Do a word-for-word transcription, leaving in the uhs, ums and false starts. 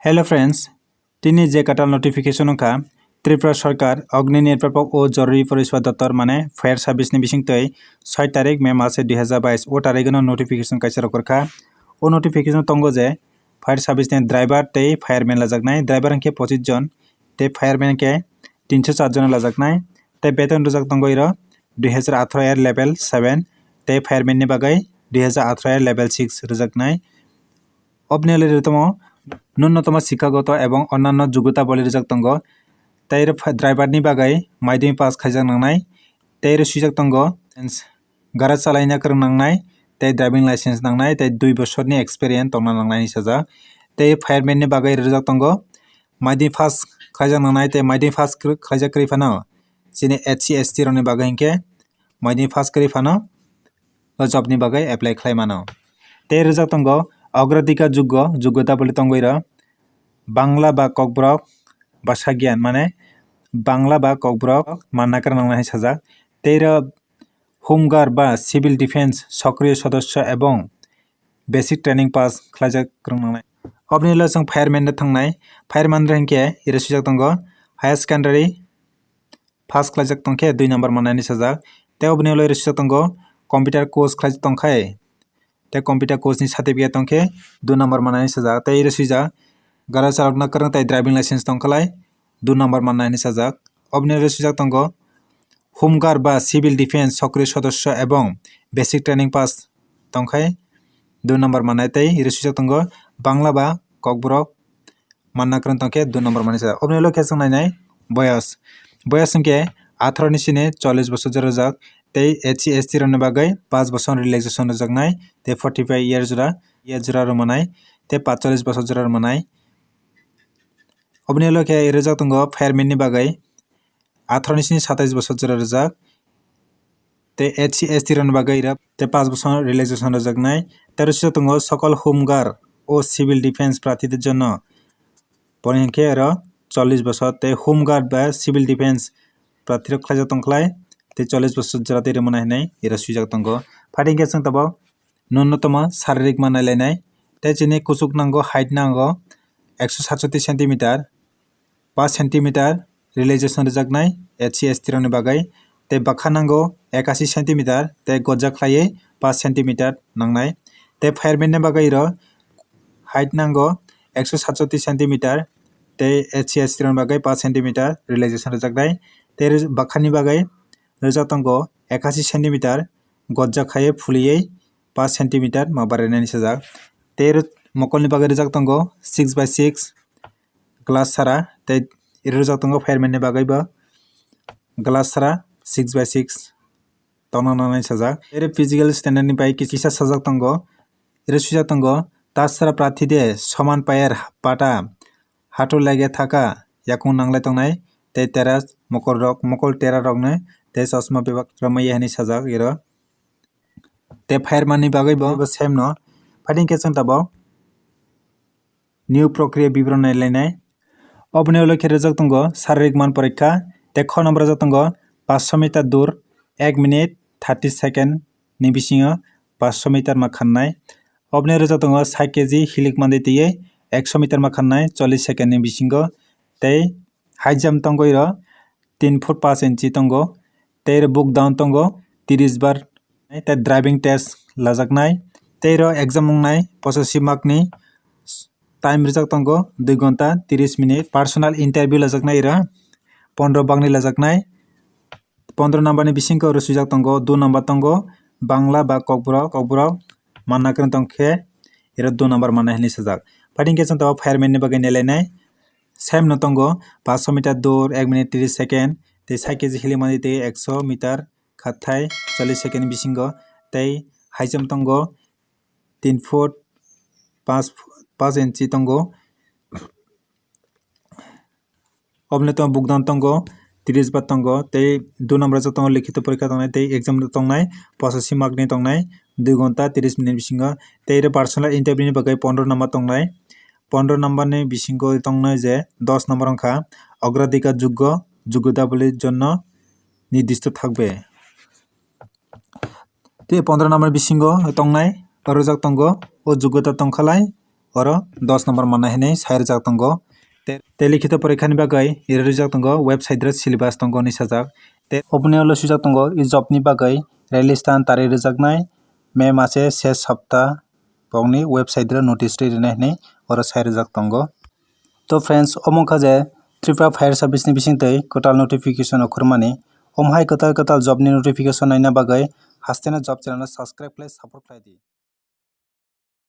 Hello friends, tini je kwtal notification wngkha, Tripura Sarkar Agni Nirbapak o Joruri Porichaya Doptor mane Fire Service ni bisingtwi soi tarik May mase dui hazar bais o tarigno notification kaisa rokorkha. O notification tongo je Fire Service ni driver tei fireman lajaknai, driver hwnkhe pochis jon tei fireman hwnkhe tinso char jon lajaknai. Tei beton rwjak tongo iro dui hazar atharo er level seven tei fireman ni bagwi dui hazar atharo er level six rwjaknai. Obni ulo rwtamo nunnotomo sikhagoto ebong onnanno jogota boli rwjak tongo. Tei ro driver ni bagwi maidui pass khaijak nangnai. Tei ro swijak tongo gari chalaina kwrwng nangnai, tei driving license nangnai, tei dui bosorni experience tongna nangnai hinwi sajak. Tei fireman ni bagwi rwjak tongo maidui pass khaijak nangnai, tei maidui pass khlaijak kwrwi phano chini S C S T rokni bagwi hinkhe maidui pass kwrwi phano o job ni bagwi apply khlai mano. Tei rwjak tongo agradhikar juggo, juggo double tongwi rw Bangla ba Kokborok basa giyan, mane Bangla ba Kokborok manna kwrwng nangnai hinwi sajak. Tei rw Home Guard ba Civil Defence sokriyo sodosyo ebong basic training pass khlaijak kwrwng nangnai. Obni ulo chwng fireman no thangnai, fireman rw hinkhe iro swijak tongo higher secondary pass khlaijak tongkhe dui number manani sajak. Tei oboni ulo iro swijak tongo computer course khlaijak tongkhe, tei computer course ni certificate tongkhe dui number manani sajak. Tei iro swijak gari chalokna kwrwng tei driving license tongkhlai dui number manani sajak. Oboni iro swijak tongo Home Guard ba Civil Defence sokriyo sodosyo ebong basic training pass tongkhe dui number manai. Tei iro swijak tongo Bangla ba Kokborok manna kwrwng tongkhe dui number manai sa. Oboni ulo khe chwng nainai boyos. Boyos hwnkhe atharo ni sini chollish bosor jora rwjak. Tei S C S T rokni bagwi paanch bosor relaxation rwjaknai. Tei forty five year jora, year jora rwmanai. Tei paanchchollish bosor jora rwmanai. Oboni ulo khe rwjak tongo fireman ni bagwi atharo ni sini satais bosor jora rwjak. Tei S C S T rokni bagwi ira tei paanch bosor relaxation rwjaknai. Tei oro swijak tongo sokol Home Guard o Civil Defence prarthide jonno. Boni hinkhe oro chollish bosor tei Home Guard ba Civil Defence prarthi rok khlaijak tongkhlai tei chollish bosor jora twi rwmani hinwi iro swijak tongo. Phaidi hinkhe chwng tabuk nunnotomo saririk ma nailainai. Tei chini kuchuk nango, height nango ekso satshoti centimeter, paanch centimeter relaxation rwjaknai S C S T rokni bagwi, tei bwkha nango ekashi centimeter tei gojak khlaiwi paanch centimeter nangnai. Tei fireman ni bagwi iro height nango ekso satshoti centimeter tei S C S T rokni bagwi paanch centimeter relaxation rwjaknai. Tei bwkhani bagwi rwjak tongo ekashi centimeter gojak khaiwi phuliwi paanch centimeter ma barainani sajak. Tei ro mokolni bagwi rwjak tongo six by six glass sara, tei rwjak tongo fireman ni bagwi bo glass sara six by six tongna nangnai sajak. Tei ro physical standard ni bai kisa sajak tongo, ro swijak tongo, "Tasra prarthide soman payer pata hato lege thaka yakung nanglai tongnai," tei tera mokol rok, mokol tera rokno tei chosma bebak rwmaya hinwi sajak iro. Tei fireman ni bagwi bo, bo same no. Phaidi hinkhe chwng tabuk new prokriya biboron nailainai. Oboni ulo khe rwjak tongo saririk man porikha. Tei kho number rwjak tongo paanch sho meter dur ek minute thirty second ni bisingo paanch sho meter ma kharnai. Oboni rwjak tongo sai K G hilik mandi twiwi ekso meter ma kharnai chollish second ni bisingo. Tei high jump tongwi rw tin foot paanch inchi tongo. Tei ro book down tongo tris bar. Tei driving test lajaknai. Tei ro exam wngnai pochashi mark ni. Time rwjak tongo dui gonta tris minute. Personal interview lajaknai ro pondro bagni lajaknai. Pondro number ni bisingo ro swijak tongo, do number tongo, Bangla ba Kokborok, Kokborok manna kwrwng tongkhe iro do number manna hinwi sajak. Phaidi hinkhe chwng tabuk fireman ni bagwi nailainai. Same no tongo, paanch sho meter dur, ek minute tris second, tei sai K G hilik mandi tei ekso meter khathai chollish second ni bisingo, tei high jump tongo tin foot paanch, paanch inchi tongo. Oboni tongo book down tongo, tris bar tongo, tei do number rwjak tongo, likhito porikha tongnai, tei exam tongnai, pochashi mark ni tongnai, dui gonta tris minute bisingo, tei iro personal interview ni bagwi pondro number tongnai, pondro number ni bisingo tongnai je dos number wngkha, "Ogradhikar juggo, juggo daboli jonno nirdishto thakbe." Tei pondro number bisingo tongnai, rwjak tongo, o juggo ta tongkhalai, oro dos number manna hinwi sai rijak tongo. Te, te likhito porikha ni bagwi iri rijak tongo, website ro syllabus tongo hinwi sajak. Te oboni ulo swijak tongo, e job ni bagwi release tan tarikh rijaknai May mase ses sapta bokni website ro notice ri rinai hinwi oro sai rijak tongo. To friends, omo wngkha je Tripura Fire Service ni bisingtwi kwtal notification okhormani. Omo hai kwtal kwtal job ni notification naina bagwi hasteno job channel no subscribe khlai support khlai di.